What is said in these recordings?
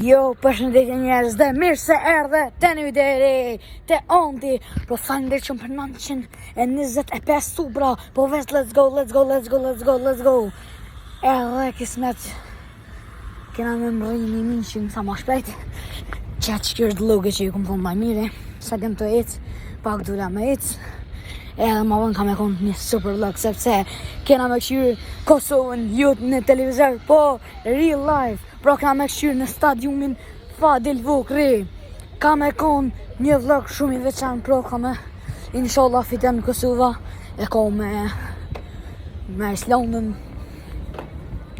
Jo, përshëndetje njerëz dhe mirë se erdhe te një video e re, te Anti. Po faleminderit shumë për 925 subra. Po veç let's go, let's go, let's go, let's go, let's go. Edhe kismet kena me mrri një minqin sa ma shpejt. Që që kjo është vlogi që ju kom thonë ma mire. Sa dem të ecë, pak dula me ecë. Edhe ma vonë ka me konë një super vlog, sepse kena me këshyrë Kosovën jo në televizor, po real life. Pra kena me këshyrë në stadiumin Fadil Vokrri. Ka me kon një vlog shumë i veçantë, pro ka me inshallah fiton Kosova e ka me me Islandën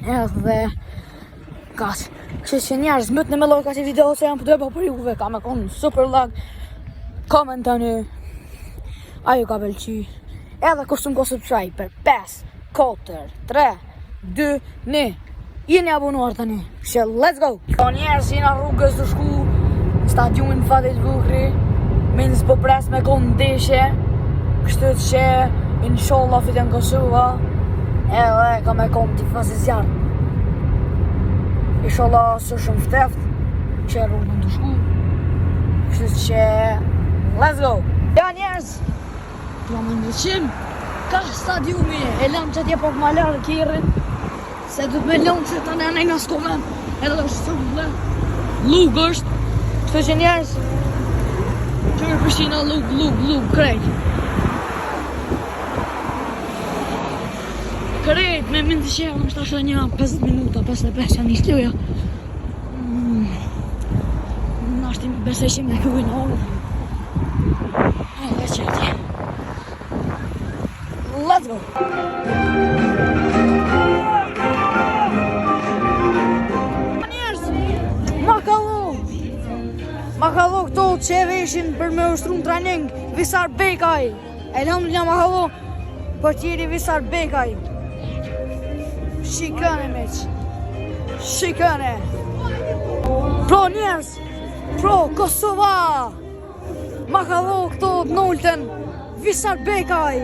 edhe kaq. Kështu që njerëz më të në me like atë video se jam për të për juve, ka me kon super vlog. Komentoni a ju ka pëlqy. Edhe kush s'më ka subscribe për 5, 4, 3, 2, 1. Jeni abonuar tani. Kështu let's go. Ka njerëz jena rrugës të shku në stadiumin Fadil Vokrri. Mezi po pres me kon ndeshje. Kështu që inshallah fiton Kosova. Edhe ka me kon tifoz i zjarr. Inshallah së shumë fteft që rrugën të shku. Kështu që let's go. Ja njerëz, Ja më ndryshim Ka stadiumi E lamë që atje pak ma larë kerrin Se du të me lanë që të në nga s'komen Edhe është shumë vle Lugë është Kështu që njerëz Qërë Prishtina lugë, lugë, lugë, krejt Krejt, me mend që jam është ashtu një 50 minuta, 55 janë nisë loja mm. Nashti besoj që me kujnë orë Edhe që atje Let's go! Njerëz, ma ka dho Ma ka dho këto që e veshin për me ushtru në training Visar Bekaj Elhamdulillah ma ka dho Portieri Visar Bekaj Shikone miq Shikone Pro njerëz Pro Kosova Ma ka dho këto të noltën Visar Bekaj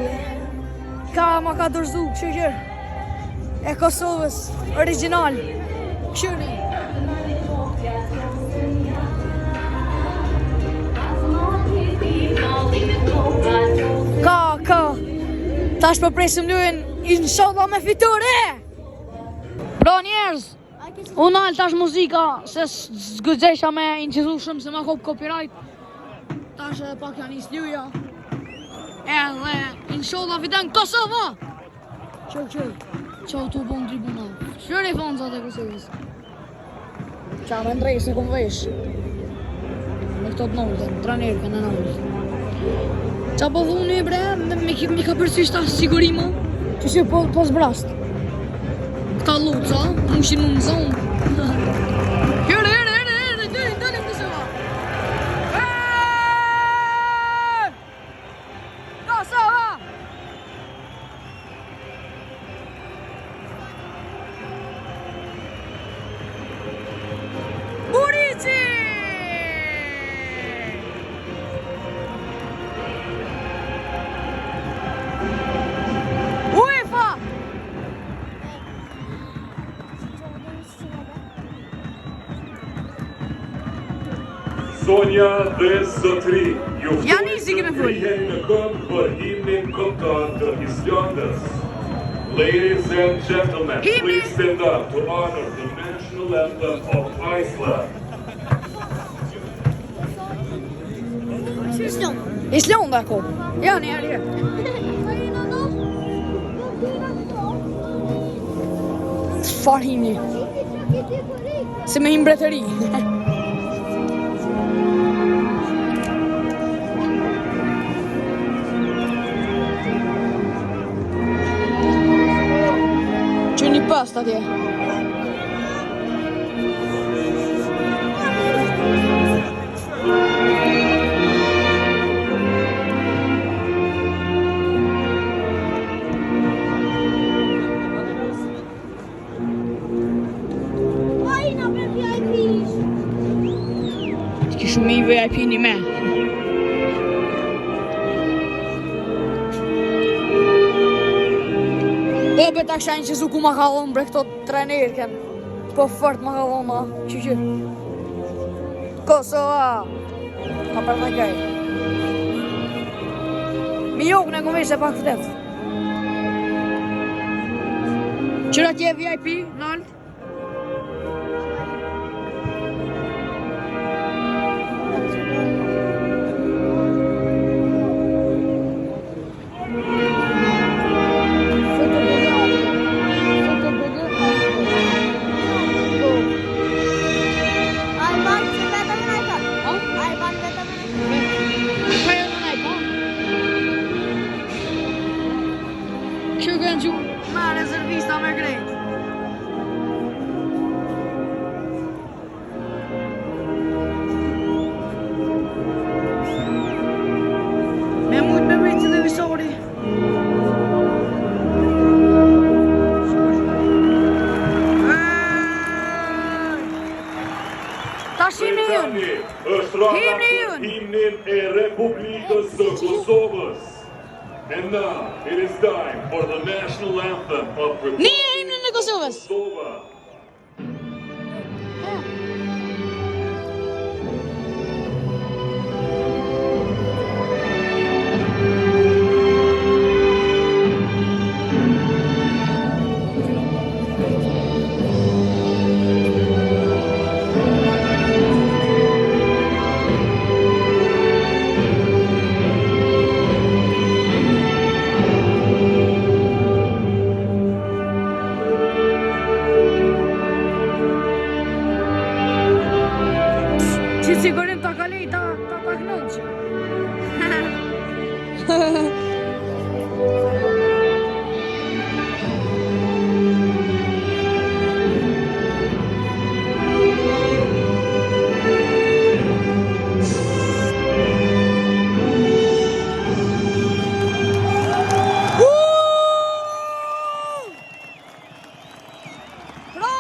Ka ma ka dorzu kështu që E Kosovës Original Këshyri Ka, ka Tash po presim lujën Inshallah me fitore Bro njerëz U nal tash muzika Se s'guxesha me incizu shumë Se ma kop copyright Tash edhe pak janë nis luja Edhe Inshallah fiton Kosova Qo, qo Qo tu bon tribuna Qyri fansat e Kosovës Qa me ndrej se kom vesh Me këto të noltën, trener kanë në noltë Qa po dhuni bre, me, me, me ka përsysh ta sigurima Që që po, po zbrast Këta luca, mushin më në zonë Here, here, here, here, doli, doli Kosova Kosova! Muriqi! UEFA! Zonja dhe zotri, ju Ja nisi ftoj kemi të fol. ngriheni në këmbë për himnin kombëtar të Islandës. Ladies and gentlemen, Himni. please stand up to honor the national anthem of Iceland. Islanda ko. Ja, një herë. Çfarë himni? Se me hi mbretëri. Që një past atje. Ajna për VIP. Ki shumë i VIP një me. Po be ta kisha një qëzu ku ma ka dhonë bre këto trener kem. Po fort ma ka dhonë ma. Që që. Kosova! Ka për dhe kej. Mi jok në këmishë e pak ftet. Qëra tje VIP, nalt? Alban se vetëm në iPhone. Alban vetëm në iPhone. Kështu kanë gjuhë ma rezervista me krejt. Me mujt me mrit televizori. Tash himni ynë. Tani është radha Himni për ynë. himnin e Republikës së Kosovës. And now it is time for the national anthem of Nije Republic himnin e Kosovës. Kosova. Që sigurim ta kalej, ta, ta ta kënën që. Pra,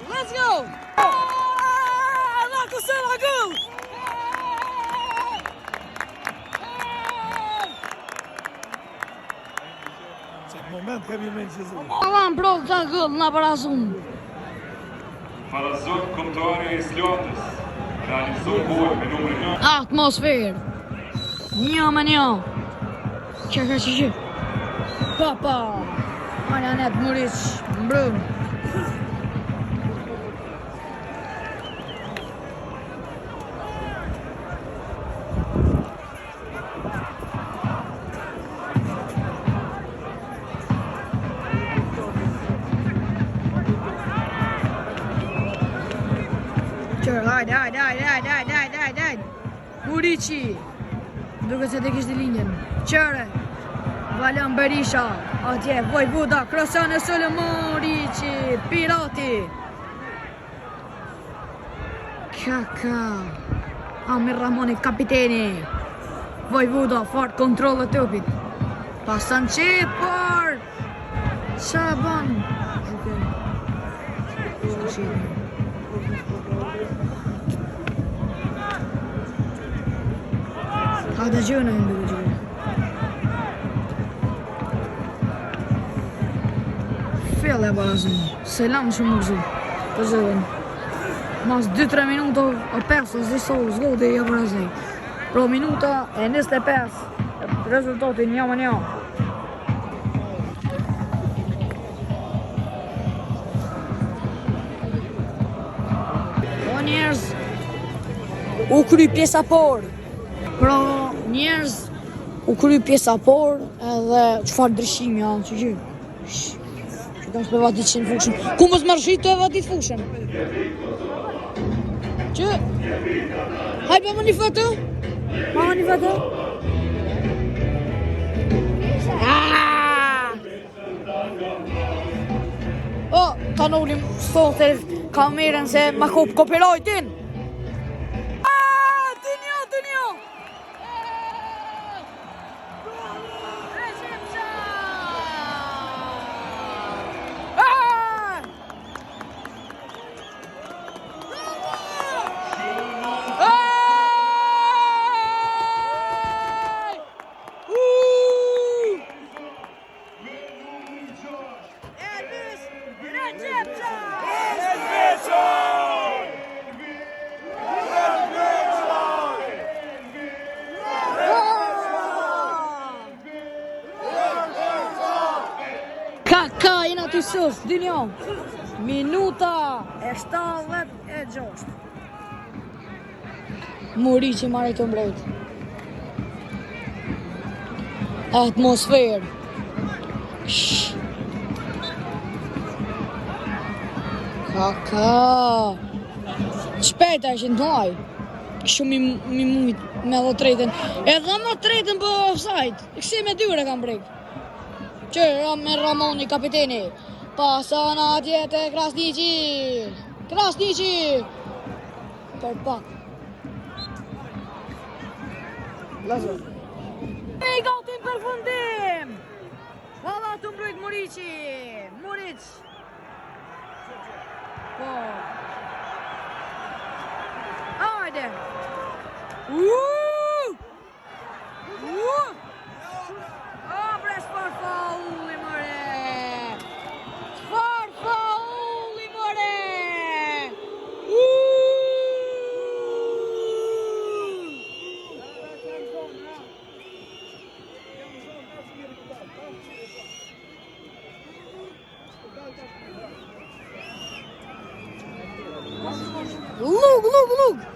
let's go! Ah, Kosova gol! Qatë moment kemi me në qëzë. Allan bro, ka gol na barazun. Barazon kombëtare e Islandës. Realizon gol me numrin 9. Atmosferë. Një me një. Që ka që që. Papa. Arijanet Muric. Mbrëm. Qërë, hajde, hajde, hajde, hajde, hajde, hajde, hajde, hajde. Muriqi. Duke se të kishte linjën. Qëre. Valon Berisha. Atje, Vojvoda, Krosan e Sole Muriqi. Pirati. Kaka. Amir Rahmani, kapiteni. Vojvoda, fort kontroll e topit. Pasan qe, por... Qa bën? Zhuke. S'ka shit. Ka dëgjojnë në duke gjyre. Fill e barazim. Selam që më gëzu. Të zëvën. Mas 2-3 minuta, o 5, o zdi so, zgodi e barazim. Pro minuta e 25, rezultati 1-1. O njerëz, u kry pjesa por. Pro njerëz, u kry pjesa por, edhe çfarë ndryshimi janë që gjy. Që kam s'pe vadit që në fushën. Ku mos më rëshit të e vadit fushën? Që? Hajde bëmë një foto? Ma një foto? Ah! O, ta nolim sot e kamerën se ma kop copyrightin. Ah, dynjo, dynjo. Ah! Hey! Uh! Elvis Rexhepçaj! Ka, ka, jena ty sus, dynjo. Minuta e 76. Muriqi marrë të mbrojt. Atmosferë. Shh. Ka, ka. Shpejt a ishin të Shumë mi, mi mujt me dhe tretën. Edhe më tretën për offside. Kësi me dyre kam brek. Që me Ramoni kapiteni. Pason atje te Krasniqi. Krasniqi. Për pak. Let's go. Me gati në përfundim. Valla të mbrojt Muriqi. Muriq. Po. Ajde. Uuu! Uuu! O, bre, çfarë faulli, more! Çfarë faulli, more! Uuu! Lug, lug, lug!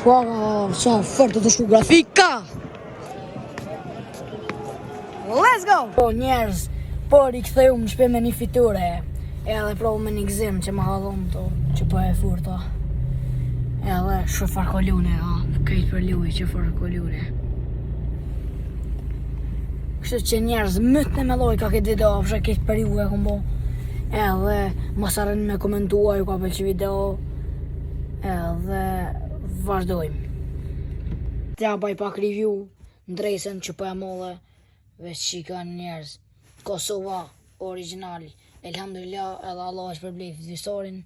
Wow, sa fort të shku grafika! Let's go! Po njerëz, po riktheu në shtëpi me një fitore, edhe provu me një gëzim që ma ka dhonë to, që po e furta. Edhe shofar kolune, ha, krejt për luj që farë kolune. Kështu që njerëz, mytë në me like ka këtë video, përshë këtë për ju e kom bo. Edhe mos harroni me komentua, ju ka pëlqy video. Edhe vazhdojmë. T'ja baj pak review ndresën që po e molle veç që i kanë njerëz. Kosova, original, elhamdulillah, edhe Allah është përblef visorin.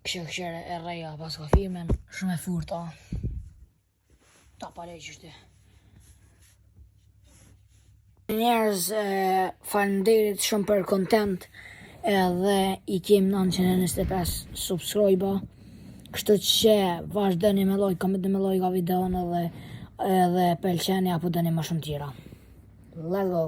Kështë këshere e reja pas ka firmen, shumë e furta. Ta pale që shte. Njerëz, e, faleminderit shumë për content edhe i kem 925 subscribe Kështu që vazhdoni me like, komentoni me like videon edhe edhe pëlqeni apo doni më shumë tjera. Let's go.